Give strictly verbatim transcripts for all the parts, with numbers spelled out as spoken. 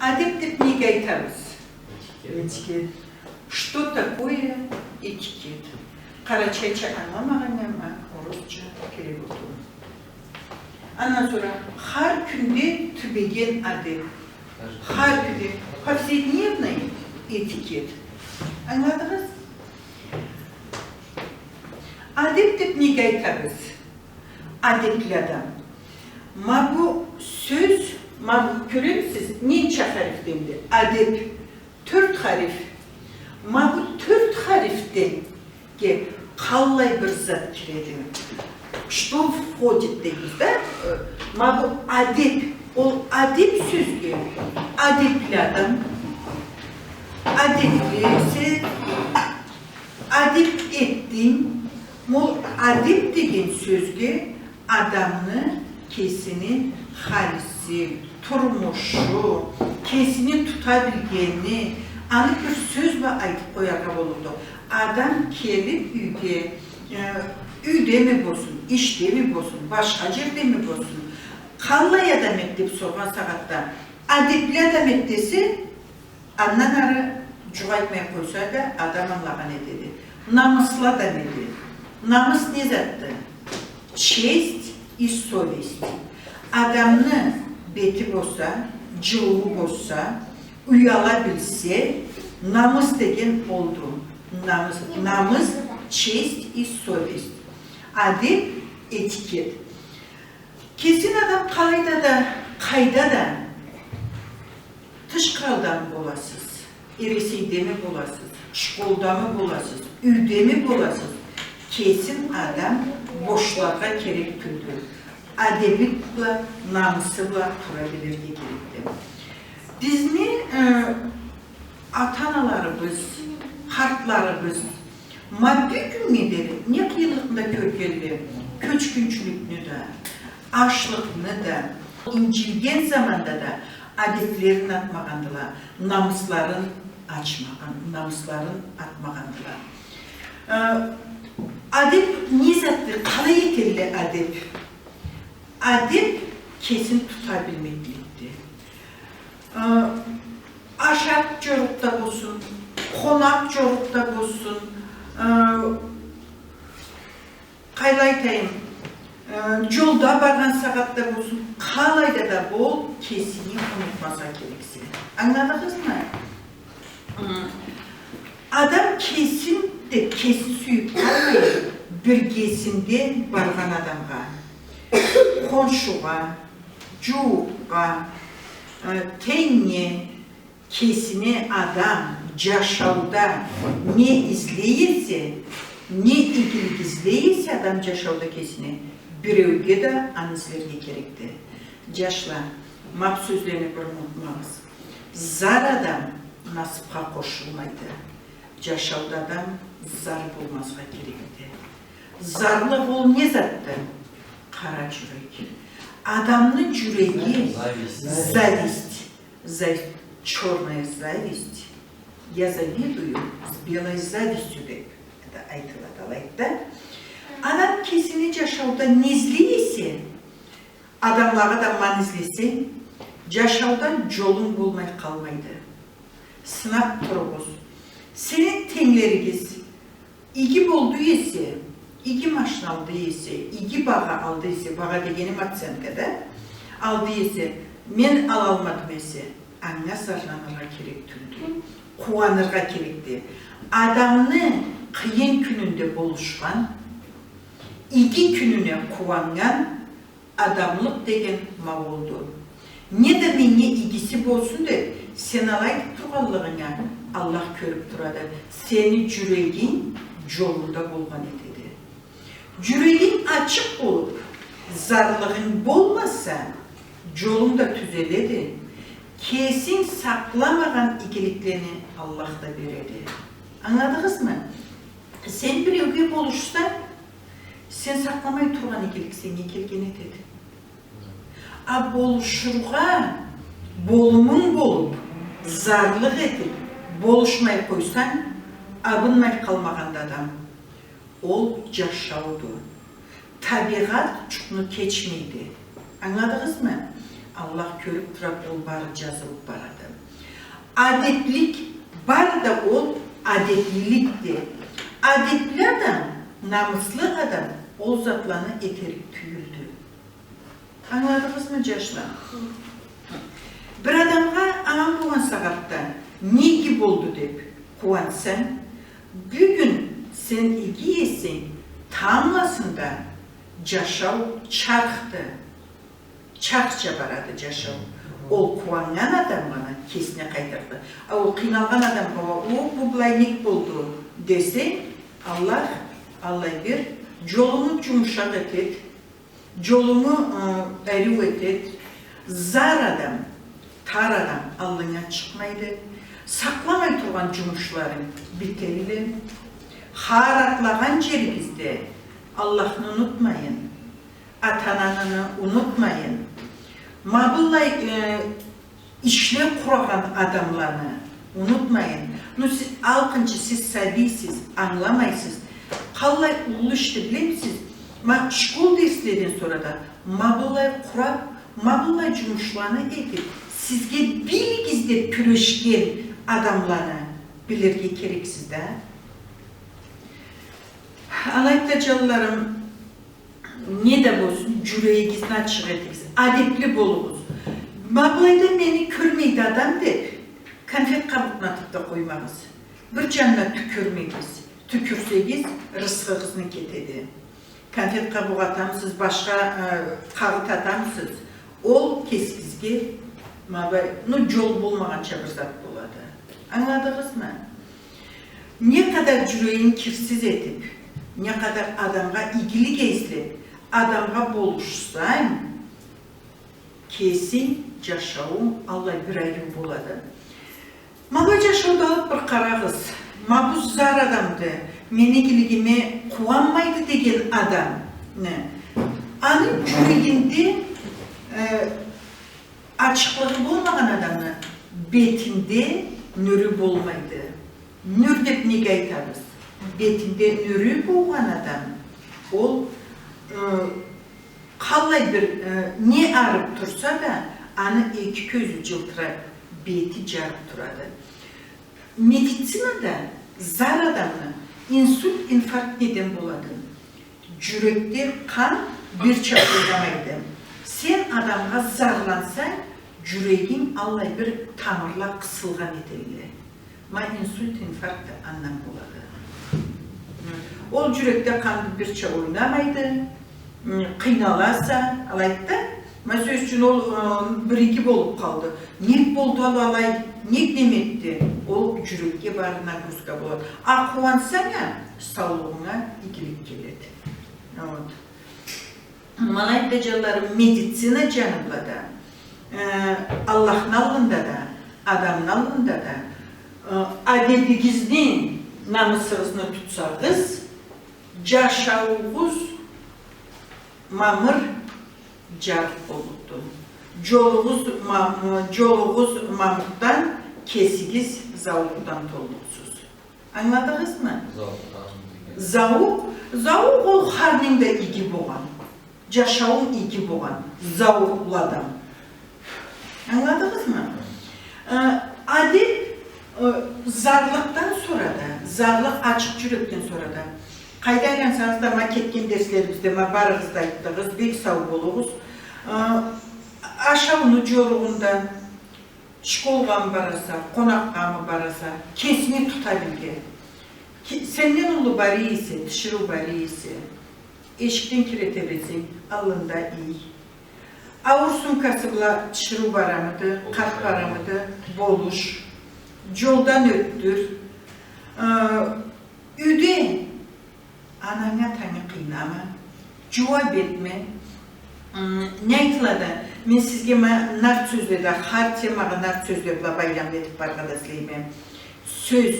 Адеп деп неге айтабыз? Этикет. Что такое этикет? Къарачайча ангыламагъаннга ма орусча переводу. Андан сора хар кюнде тюбеген адеп. Хар кюнде повседневный этикет. Ангыладыгъыз? Адеп деп неге айтабыз? Адепли адам. Ма бу сёз, ма бу, кёремисиз, ненча харифденди? Адеп. Тёрт хариф. Ма бу тёрт харифден ге къаллай бир зат киреди? Что входит дейбиз да? Э, ма бу адеп. Ол адеп сёзге адепли адам, адепли эсе, адеп этдинг. Ол адеп деген сёзге адамны кесини халиси, турмушу, кесини тута билгени, аны бир сёз бла айтып къояргъа болурду. Адам келип юйге, э, юйдеми болсун, ишдеми болсун, башха джердеми болсун, къаллай адам эди деп соргъан сагъатда, адепли адам эди десе, андан ары джукъ айтмай къойса да, адам ангылагъан этеди. Намыслы адам эди. Намыс не затды? Честь и совесть. Адамны бети болса, джылыуу болса, уяла билсе, намыс деген олду. Намыс, намыс, честь и совесть. Адеп, этикет. Кесин адам къалайда да, къайда да, тыш къралдамы боласыз, Эресейдеми боласыз, школдамы боласыз, юйдеми боласыз, кесин адам бошларгъа керек тюлдю. Адеби бла, намысы бла тура билирге керекди. Бизни, э, ата-аналарыбыз, къартларыбыз ма бюгюннге дери не къыйынлыкъны да кёргенле, кёчгюнчюлюкню да, ачлыкъны да, инджилген заманда да адеплерин атмагъандыла, намысларын ачмагъан, намысларын атмагъандыла. Э, адеп не затды, къалай этелле адеп? Адеп кесин тута билмекликди. Э, ашакъ джорукъда болсун, къонакъ джорукъда болсун, э, къалай айтайым, э, джолда баргъан сагъатда болсун, къалайда да бол, кесинги унутмазгъа керексе. Ангыладыгъызмы? М, адам кесин деп, кесин сюйюп къалмай, биргесинде баргъан адамгъа, хоншугъа, джууукъгъа, э, тенгнге, кесине адам джашауда не излей эсе, не игилик излей эсе адам джашауда кесине, биреуге да аны излерге керекди. Джашла, ма бу сёзлени бир унутмагъыз. Зар адам насыпха къошулмайды. Джашауда адам зар болмазгъа керекди. Зарлыкъ ол не затды? Къара джюрек. Адамны джюреги зависть. Зависть. Зависть. Чёрная зависть. Я завидую с белой завистью деп да айтылады алайда. Адам кесине джашауда не излей эсе, адамлагъа да ма аны излесенг, джашауда джолунг болмай къалмайды. Сынап туругъуз. Сени тенгилеригиз иги болду эсе, иги машин алды эсе, иги багъа алды эсе, багъа дегеним оценка да, алды эсе, мен алалмадым эсе, анга зарланыргъа керек тюлдю. Къууаныргъа керекди. Адамны къыйын кюнюнде болушхан, иги кюнюне къууаннган, адамлыкъ деген ма олду. Не да меннге игиси болсун деп, сен алай этип тургъанлыгъынга Аллах кёрюп турады. Сени джюрегинг джолунда болгъан этеди. Джюрегинг ачыкъ болуп, зарлыгъынг болмаса, джолунг да тюзеледи. Кесинг сакъламагъан игиликлени Аллах да береди. Ангыладыгъызмы? Сен биреуге болушсанг, сен сакъламай тургъан игилик сеннге келген этеди. А болушургъа болумунг болуп, зарлыкъ этип, болушмай къойсанг, абынмай къалмагъанды адам. Ол джашауду. Табигъат джукъну кечмейди. Ангыладыгъызмы? Аллах кёрюб турады, ол бары джазылыб барады. Адеплик бар да, ол адеплиликди. Адепли адам, намыслы адам ол затланы этерик тюйюлдю. Ангыладыгъызмы, джашла? Бир адамгъа аман болгъан сагъатда, не иги болду деб къууансанг, бюгюн сен иги эсенг, тамбласында джашау чархды. Чархча барады джашау. Ол къууаннган адам гъана кесине къайтарды. А ол къыйналгъан адамгъа, о, бу былай нек болду десенг, Аллах, аллай бир джолунгу джумушакъ этед, джолунгу, ы, ариу этед. Зар адам, тар адам аллынга чыкъмайды. Сакъламай тургъан джумушларынг бителле. Хар атлагъан джеригизде Аллахны унутмайын. Ата-ананы унутмайын. Ма быллай, э, ишле къурагъан адамланы унутмайын. Ну, сиз, алкъынчы сиз сабийсиз, ангыламайсыз. Къаллай уллу ишди билемисиз? Ма школ дерследен сора да, ма быллай къураб, ма быллай джумушланы этиб, сизге билигиз деб кюрешген адамланы билирге керексиз да. Алайды да, джанларым, не да болсун, джюрегигизни ачыкъ этигиз, адепли болугъуз. Ма былайда мени кёрмейди адам деб, конфет къабукъну атыб да къоймагъыз. Бир джанына тюкюрмегиз. Тюкюрсегиз, рысхыгъызны кетеди. Конфет къабукъ атамысыз, башха, э, къагъыт атамысыз, ол кесигизге, ма былай, ну, джол болмагъанча бир зат болады. Ангыладыгъызмы? Не къадар джюрегинг кирсиз этиб, не къадар адамгъа игилик излеб, адамгъа болушсанг, кесинг, джашауунг аллай бир ариу болады. Ма былай джашауду алыб бир къарагъыз. Ма бу зар адамды, мени игилигиме къууанмайды деген адам, не? Аны джюрегинде, э, ачыкълыгъы болмагъан адамны бетинде нюрю болмайды. Нюр деб неге айтабыз? Бетинде нюрю болгъан адам, ол, э, къаллай бир, э, не арыб турса да, аны эки кёзю джылтыраб, бети джарыб турады. Медицинада зар адамны инсульт, инфаркт неден болады? Джюрекде къан бирча ойнамайды. Сен адамгъа зарлансанг, джюрегинг аллай бир тамырла къысылгъан этелле. Ма инсульт, инфаркт да андан болады. Ол джюрекде къан бирча ойнамайды, м, къыйналаса, алайды да. Ма сёз ючюн ол, ы, бир иги болуб къалды. Нек болду ол алай? Нек неме этди? Ол джюрекге бары нагрузка болады. А къууансанг а, саулугъунга игилик келеди. Вот. Ма алайды да, джанларым, медицина джаны бла да, э, Аллахны аллында да, адамны аллында да, э, адебигизни, намысыгъызны тутсагъыз, джашауугъуз мамыр, джарыкъ боллукъду. Джолугъуз ма-, джолугъуз мамырдан, кесигиз зауукъдан толлукъсуз. Ангыладыгъызмы? Зауукъ, зауукъ ол хар ненг да иги болгъан. Джашауунг иги болгъан, зауукълу адам. Ангыладыгъызмы? Э, адеб, э, зарлыкъдан сора да, зарлыкъ ачыкъ джюрекден сора да. Къайда айлансагъыз да, ма кетген дерслерибизде, ма барыгъыз да айтдыгъыз, бек сау болугъуз. Э, ашауну джоругъунда, школгъамы бараса, къонакъгъамы бараса, кесинги тута билген. Ке-, сенден уллу бара эсе, тиширыу бара эсе, эшикден кире тебресенг, аллында ий. Ауур сумкасы бла тиширыу барамыды, къарт барамыды, болуш. Джолдан ётдюр. Э, юйде анангы, атангы къыйнама, джууаб этме. М, не айтылады? Мен сизге ма нарт сёзле да, хар темагъа нарт сёзле бла байламлы этиб барыргъа да излейме. Сёз,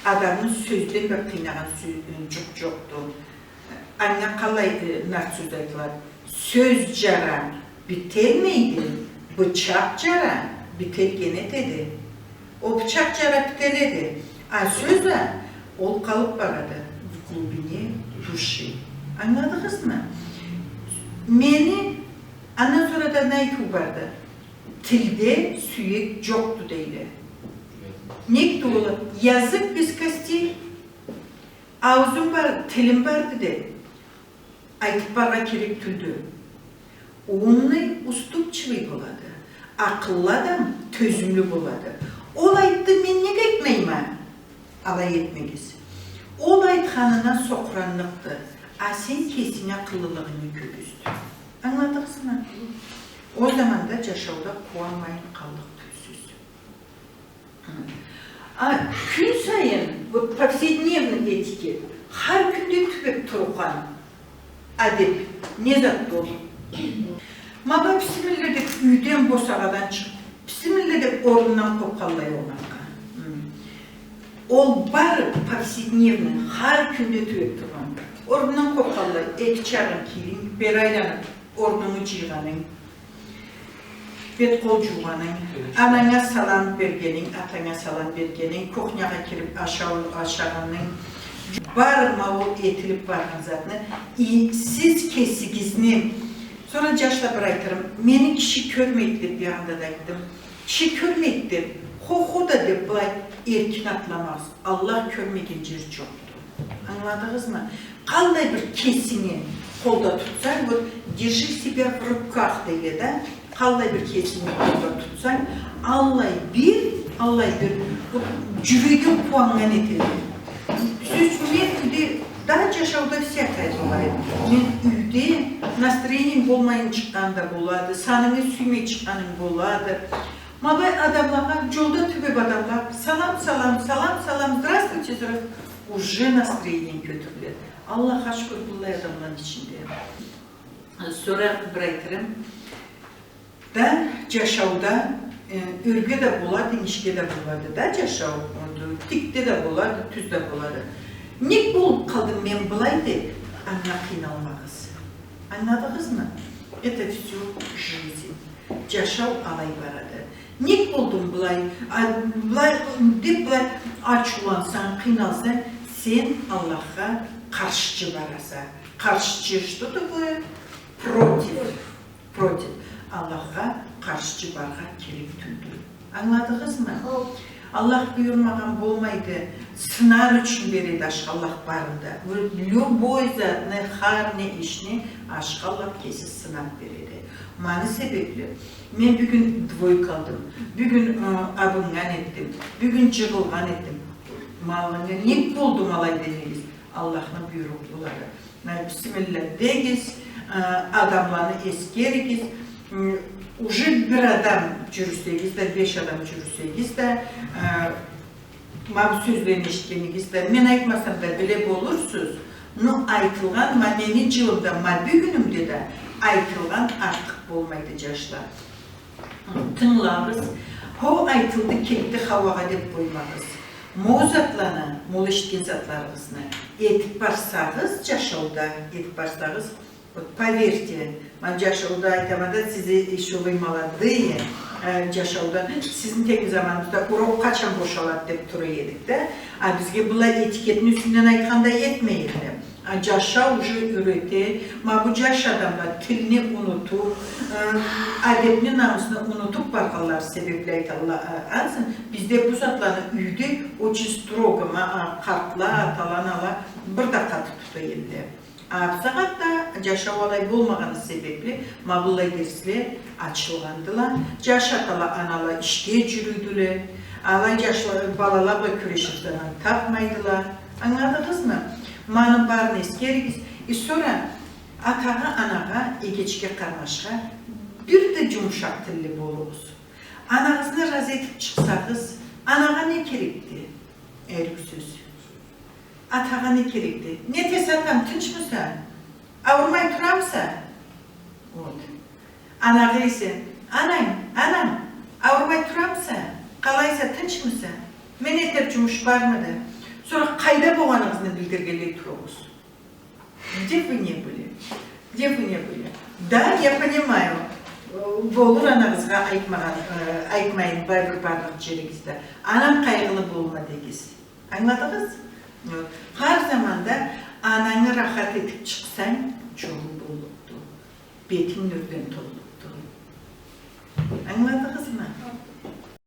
адамны сёзден бир къыйнагъан сё-, джукъ джокъду. Анга къалай, э, нарт сёз айтылады? Сёз джара бителмейди, бычакъ джара бителген этеди. Ол бычакъ джара бителеди, а сёз а, ол къалыб барады в глубине души. Ангыладыгъызмы? Мени, андан сора да не айтыу барды? Тилде сюек джокъду дейле. Некди ол? Язык без костей. Аузум бар, тилим барды деб айтыб барыргъа керек тюлдю. Умный уступчивый болады. Акъыллы адам тёзюмлю болады. Ол айтды, мен нек айтмайма? Алай этмегиз. Ол айтханына сокъуранныкъды, а сен кесинги акъыллылыгъынгы кёргюзт. Ангыладыгъызмы? Ол заманда джашауда къууанмайын къаллыкъ тюлсюз. А кюн сайын, вот, повседневный этикет, хар кюнде тюбеб тургъан адеб не затды ол? Ма бу бисмилля деб юйден босагъадан чыгъыб, бисмилля деб орнундан къобханлай орнакъгъа. Хы. Ол бары повседневный, хар кюнде тюбеб тургъан. Орнундан къобханлай, эки чагъын кийдинг, бери айланыб, орнунгу джыйгъанынг, бет-къол джуугъанынг, ананга салам бергенинг, атанга салам бергенинг, кухнягъа кириб ашау ашагъанынг, бары ма ол этилиб баргъан затны, и сиз кесигизни, сора джашла бир айтырым, мени киши кёрмейди деб, бир анда да айтдым, киши кёрмейди деб, хо-хо да деб, былай эркин атламагъыз, Аллах кёрмеген джер джокъду. Ангыладыгъызмы? Къаллай бир кесинги къолда тутсанг, вот, держи себя в руках дейле да, къаллай бир кесинги къолда тутсанг, аллай бир, аллай бир, вот, джюрегинг къууаннган этеди. Сёз ючюн, мен юйде да джашауда всякое бывает. Мен юйде настроениенг болмайын чыкъгъан да болады, санынгы сюймей чыкъгъанынг болады. Ма былай адамлагъа, джолда тюбеб адамла, салам, салам, салам, салам, здравствуйте, здравствуйте. Уже настроениенг кётюрюледи. Аллахха шукур, быллай адамланы ичинде. Сора бир айтырым. Да, джашауда, э, ёрге да болады, энишге да болады да, джашау, э, тикде да болады, тюзде да болады. Нек болуб къалдым мен былай деб, анга къыйналмагъыз. Ангыладыгъызмы? Это всё жизнь. Джашау алай барады. Нек болдум былай, а, былай, деб былай ачыулансанг, къыйналсанг, сен Аллахха къаршчы бараса. Къаршчы, что такое? Против. Против. Аллахха къаршчы барыргъа керек тюлдю. Ангыладыгъызмы? Хо. Аллах буюрмагъан болмайды, сынар ючюн береди ашхы Аллах барын да. Любой затны, хар не ишни ашхы Аллах кеси сынаб береди. Ма аны себебли мен бюгюн двойка алдым, бюгюн, ы, абыннган этдим, бюгюн джыгъылгъан этдим. Ма алай нек болдум алай демегиз, Аллахны буйругъу болады. Э, бисмилля дегиз, э, адамланы эсгеригиз. М, уже бир адам джюрюсегиз да, беш адам джюрюсегиз да, э, ма бу сёзлени эшитгенигиз да, мен айтмасам да биле болурсуз, но айтылгъан, ма мени джылымда, ма бюгюнюмде да айтылгъан артыкъ болмайды, джашла. Тынгылагъыз. Хо, айтылды, кетди хауагъа деб къоймагъыз. Ма ол затланы, ма ол эшитген затларыгъызны этиб барсагъыз, джашауда этиб барсагъыз, вот поверьте, ма джашауда айтама да, сиз ещё вы молодые, э, джашауда, сизни тенги заманыгъызда урок къачан бошалады деб тура эдик да, а бизге былай этикетни юсюнден айтханда этмей эдиле. А, джашау уже юйрете, ма бу джаш адамла тилни унутуб, э, адебни, намысны унутуб баргъанлары себебли айталла, э, ансы, бизде бу затланы юйде очень строго, ма, а, къартла, атала, анала бир да къаты тута эдиле. А бусагъатда джашау алай болмагъаны себебли, ма быллай дерсле ачылгъандыла. Джаш атала, анала ишге джюрюйдюле. Алай джашла, балала бла кюрешир заман табмайдыла. Ангыладыгъызмы? Ма аны барын эсгеригиз. И сора атагъа, анагъа, эгечге, къарнашха бир да джумушакъ тилли болугъуз. Анагъызны разы этиб чыкъсагъыз, анагъа не керекди? Эркюсюз. Атагъа не керекди? Не этесе, атам, тынчмыса? Ауурмай турамыса? Вот. Анагъа эсе, ананг, ананг, ауурмай турамыса? Къалайса, тынчмыса? Мен этер джумуш бармыды? Сора къайда болгъаныгъызны билдиргенлей туругъуз. Где бы вы ни были, где бы вы ни были. Да, я понимаю, э, болур анагъызгъа айтмагъан, э, айтмайын бир барлыкъ джеригизде. Ананг къайгъылы болма дегиз. Ангыладыгъыз? Хар заманда анангы рахат этиб чыкъсанг, джолунг боллукъду. Бетинг нюрден толлукъду. Ангыладыгъызмы?